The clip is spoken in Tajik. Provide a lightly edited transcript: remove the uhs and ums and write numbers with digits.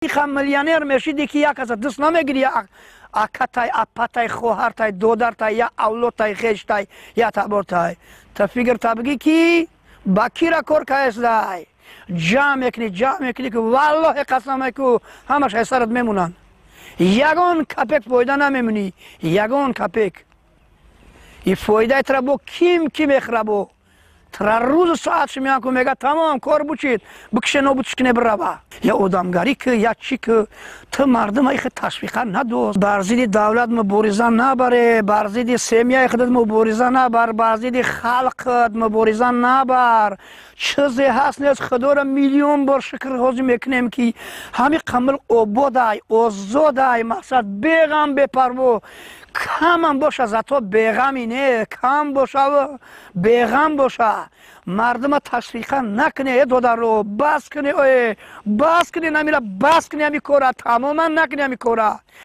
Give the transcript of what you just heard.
Иха миллионер мешиди, ки як каса дӯст намегири, я акатай, апатай, хоҳартай, додартай, я авлодтай, хештай, я табортай. Та фикр та бигӣ, ки ба кира кор каесдай. Ҷамъ мекунӣ, ҷамъ мекунӣ, ки валлоҳи қасам, ку ҳамаш ҳайсарат мемонанд, ягон капек фоида намемонӣ, ягон капек. И фоидаи тра бо ким ки мехӯра, бо тра рӯзу соатши меян ку, мега: «Тамом, кор бучид, бикше, нобудш кине, бирава». Я одамгарӣ ки, я чӣ ки, ту мардума ихе ташвиқа надост. Бар зидди давлат мубориза набаре, бар зидди семьяи худат мубориза набар, бар зидди халқат мубориза набар. Чизе ҳаст нест, Худоро миллион бор шукр ҳозир мекунем, ки ҳами қамил ободай, озодай, мақсад, беғам, бепарво. Камам боша, зато беғами не, кам боша, беғам боша. Мардума ташвиқа накуне, э додаро, бас куне, э бас куне, намира, бас куне ҳами кора, тамоман накуне ҳами кора.